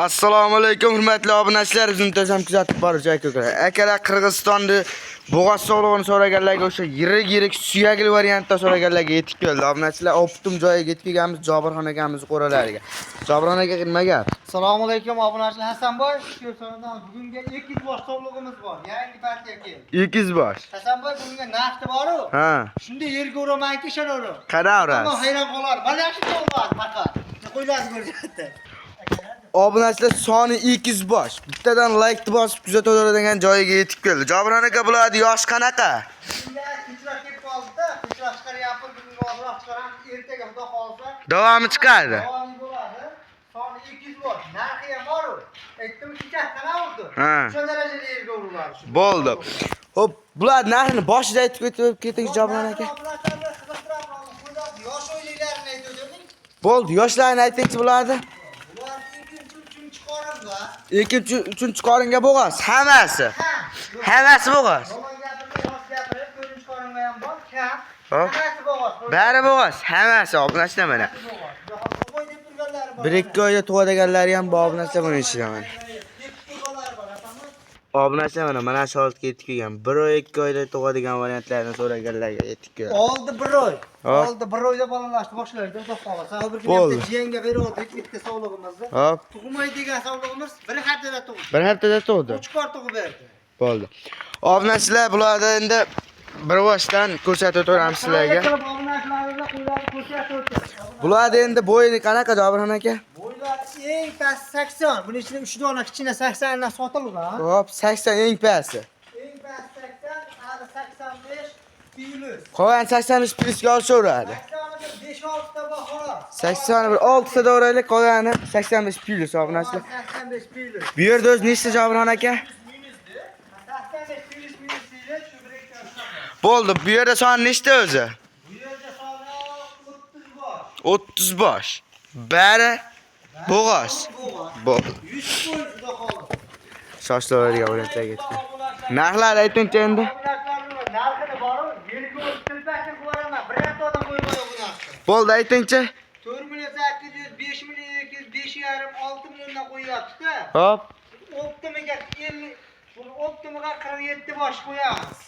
Assalomu alaykum hurmatli obunachilar, bizni muntazam kuzatib boruvchi aka-ukalar. Akalar, Qirg'izistonni bo'g'oz sog'lig'ini so'raganlarga o'sha yirik-yirik suyakli variantda so'raganlarga yetib keldi. Obunachilar, optim joyiga yetib kelganmiz, Jobirxon akamiz qo'ralariga. Jobirxon aka, nima gap? Assalomu alaykum obunachilar, Hasanboy. Ko'rsanadan bugunga 200 bosh sovlig'imiz bor. Yangi partiya keldi. 200 bosh. Hasanboy, bugunga nafti bor-u. Ha, Shunday yerga uramanki, ishonaver. qara Ammo urasiz. hayron qolar. Mana shu sovg'at faqat. Qo'ylarni ko'rsatdi. Obunachilar, soni 200 bosh. Bittadan like bosib kuzataveradigan joyiga yetib keldi. Jobirxon aka, bularni yoshi qanaqa? Bugunga kechroq kelib qoldi-da. Kechroq chiqaryapmiz, bugunga ozroq chiqaramiz. Ertaga Xudo xohlasa Davomi chiqadi. davomi bo'ladi. Soni 200 bosh. Narxi ham bor-u. Aytdim, kecha qana urdi. Ha. O'sha darajada yerga uriladi. Shu. Bo'ldi. Xo'p, bular narxini boshida aytib ketib keting, Jobirxon aka. Obunachilarni qiziqtiramiz. Qo'ylarni yosh o'yliklarini aytib. Bo'ldi, yoshlarni aytingchi bularni. Bular ikkinchi, uchinchi qorinda. Ikkinchi, uchinchi qoringa bo'g'oz, hammasi. Ha. Hammasi bo'g'oz. Yomon gapirmay, rost gapirib, to'rtinchi qoringa ham bor, kam. Hop. Hammasi bo'g'oz. Bari bo'g'oz, hammasi obunachilar mana. Hammasi bo'g'oz. Qo'y deb turganlari bor. Bir ikki oyda tug'adiganlari ham bor obunachilar buni ichida mana. Deb turganlari bor, Hasanboy. Obunachilar mana, mana shu holatga yetib kelgan. Bir oy, 2 oyda tug'adigan variantlarni so'raganlarga yetib kelgan. Oldi bir oy. Hop. Oldi bir oyda bolalaşdi boshlaydi, xudo xohlasa. Bir kun Bo'ldi. bitta jiyanga berib oldik, bitta sovlig'imizni. Hop, Tug'may degan sovlig'imiz bir haftada tug'di. bir haftada tug'di. 3 bor tug'ib berdi. Bo'ldi. Obunachilar, bularni endi bir boshdan ko'rsatib o'tamiz sizlarga. Qilib obunachilarimizni qo'ylarni ko'rsatib o'tdi. Bularni endi bo'yini qanaqa, Jobirxon aka? Bo'ylar eng past 80. Buning ichida 3 dona kichkina 80 dan sotilgan. Hop, 80 eng pasti. Eng past 80, hali 85 plus. Qolgan 85 plusga olishaveradi. 85 6 ta bor xolos. 81 6 ta o'raylik, qolgani 85 plyus obunachilar. 85 plus. Bu yerda o'zi nechta, Jobirxon aka? 85 plus minus deydi, shu bir ikki uch. Bo'ldi, bu yerda son nechta o'zi? Bu yerda soni 30 bor. 30 bosh. Bari bo'g'oz. Bo'g'oz. Bo'ldi. 100 qo'y, xudo xohlasa. Shoshilaveradigan variantlarga yetdi. Narxlar aytingchi endi. Obunachilarning narxini boru, yerga urib tilpakni qilib yuboraman. Birorta odam qo'ymaydi bu narxni. Bo'ldi, aytingchi. 4 million 800, 5 million 200, 5,5, 6 milliondan qo'yyapti-da. Hop. Optimiga 50, buni optimiga 47 bosh qo'yamiz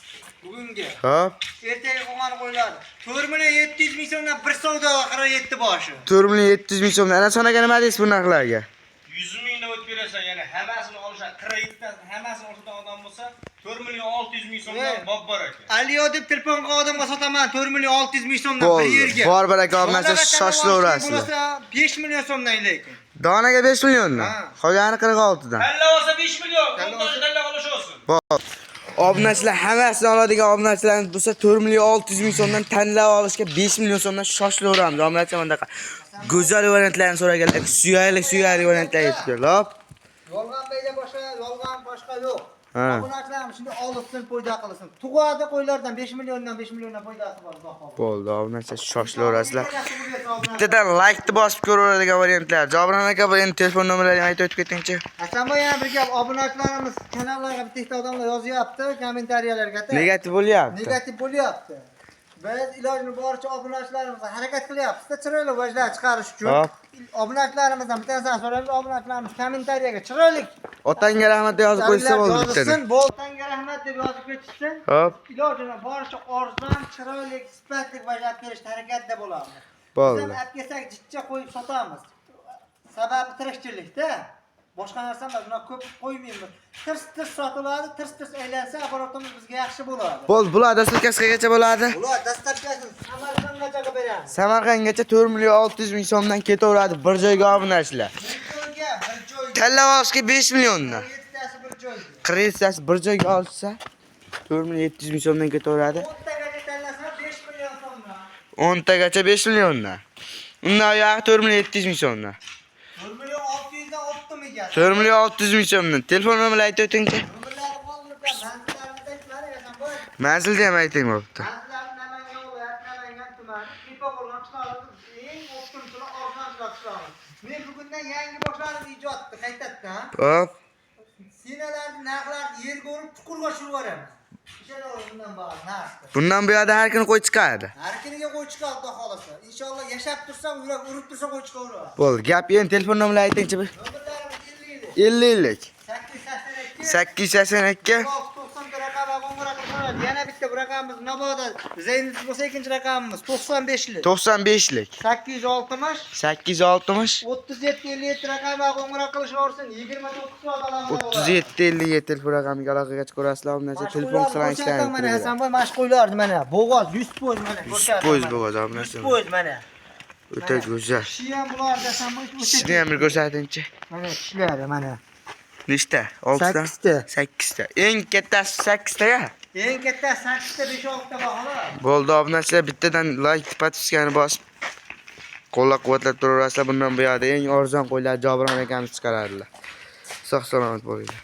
bugunga. Hop. Ertaga qolgani qo'yiladi. 4 million 700 ming so'mdan bir savdoga 47 boshi. 4 million 700 ming so'mdan. Ana aka, nima deysiz bu narxlarga? 100 mingdan o'tib berasan, ya'ni hammasini olishadi. 47 tasini hammasini oladigan odam bo'lsa, 4 million 600 ming so'mdan Ne? bob bor ekan. Aliyo deb telefon qilgan odamga sotaman 4 million 600 ming so'mdan bir Bo'ldi. yerga. Bor baraka olmasa Donaga shoshilaverasizlar. bo'lsa 5 million so'mdan lekin. Donaga 5 milliondan. Ha. Qolgani 46 dan. Tanlab olsa 5 million, Tanlab 10 ta olsa- tanlab olish olsin. Bor. Obunachilar, hammasini oladigan obunachilarimiz bo'lsa 4 million 600 ming so'mdan tanlab olishga 5 million so'mdan shoshilaveramiz. Obunachilar, bunaqa go'zal variantlarni so'raganlar, suyakli suyakli variantlar yetib keldi. Hop. Yolg'on bayda boshqa, yolg'on boshqa yo'q. Ha. Obunachilarimiz shunday olsin, foyda qilsin. Tug'adi qo'ylardan 5 milliondan 5 milliondan foydasi bor, xudo xohlasa. Bo'ldi, obunachilar, shoshilaverasizlar. Bittadan like-ni bosib ko'raveradigan variantlar. Jobirxon aka, bu endi telefon nomerlarini aytib o'tib ketingchi. Hasanboy, yana bir gap, obunachilarimiz kanallarga bitta ikkita odamlar yozyapti kommentariyalarga. Negativ bo'lyapti. Negativ bo'lyapti. Biz ilojini boricha obunachilarimizga harakat qilyapmiz-da chiroyli vajlar chiqarish uchun. Hop. Obunachilarimizdan bitta narsani so'raymiz, obunachilarimiz kommentariyaga chiroyli Otangga rahmat deb yozib qo'ysa bo'ldi bittadan. yozsin, bo'ldi. Otangga rahmat deb yozib ketishsin. Hop, Ilojini boricha arzon, chiroyli, sifatli vajlar berishga harakatda bo'lamiz. Biz bo'ldi. ham olib kelsak jichcha qo'yib sotamiz. Sababi tirikchilikda. Boshqa narsa emas, bunaqa ko'p qo'ymaymiz. Tirs tirs sotiladi, tirs tirs aylansa apparatimiz bizga yaxshi bo'ladi. Bo'ldi, bular доставка si qayergacha bo'ladi? Bular доставка sini Samarqandgacha qilib beramiz. Samarqandgacha 4 million 600 ming so'mdan ketaveradi bir joyga obunachilar. Bir joyga, bir joyga. Tanlab olishga 5 milliondan. 47tasi bir joyga. 47tasi bir joyga olsa 4 million 700 ming so'mdan ketaveradi. 10 tagacha tanlasa 5 million so'mdan. 10 tagacha 5 milliondan. Undan uyog'i 4 million 700 ming so'mdan. 4 million 600 dan optimiga. 4 million 600 ming so'mdan. Telefon nomerini aytib o'tingchi. Nomerlari qoldirib, manzillarini aytmadi, Hasanboy. Manzilni ham ayting bo'pti. Manzillarini Namangan viloyati, Namangan tumani, Tepa-Qo'rg'on qishlog'imiz eng optimchilar, arzonchilar qishlog'i. Men bugundan yangi boshladim ijodni qaytadan. Hop. Sinalarni, narxlarni yerga urib, chuqurga tushirib yuboraman. Ishonaver bundan bari narxni. Bundan bu yoqda har kuni qo'y chiqadi. Har kuniga qo'y chiqadi, xudo xohlasa. Inshaalloh yashab tursam, yurak urib tursa qo'y chiqaveradi. Bo'ldi. Gap endi telefon nomerini aytingchi bir. Nomerlarimiz 50 50. 882 882 90 raqamga qo'ng'iroq qilib, yana bitta bu raqamimiz mabodo zaynimiz bo'lsa, ikkinchi raqamimiz 95lik. 95lik. 860 860 37 57 raqamga qo'ng'iroq qilishaversin. 29 soat aloqada bo'ladi. 37 57 bu raqamga aloqaga chiqarasizlar. Obunachi, telefon qilsang ishlaydi. Mana Hasanboy mashg'ullarni, mana bo'g'oz 100% mana ko'rsatdi. 100% bo'g'oz, obunachi. 100% mana. O'ta go'zal. Tishi ham bularni Hasanboy. Tishini ham bir ko'rsatingchi. Mana tishlari mana. Nechta? 6ta? 8ta. 8ta. Eng kattasi 8ta ya. Eng katta 8ta, 5 6ta bor xolos. Bo'ldi, obunachilar, bittadan like, подписка ni bosib qo'llab-quvvatlab turaverasizlar. Bundan buyoqda eng arzon qo'ylar Jobron akamiz chiqaradilar. Sog' salomat bo'linglar.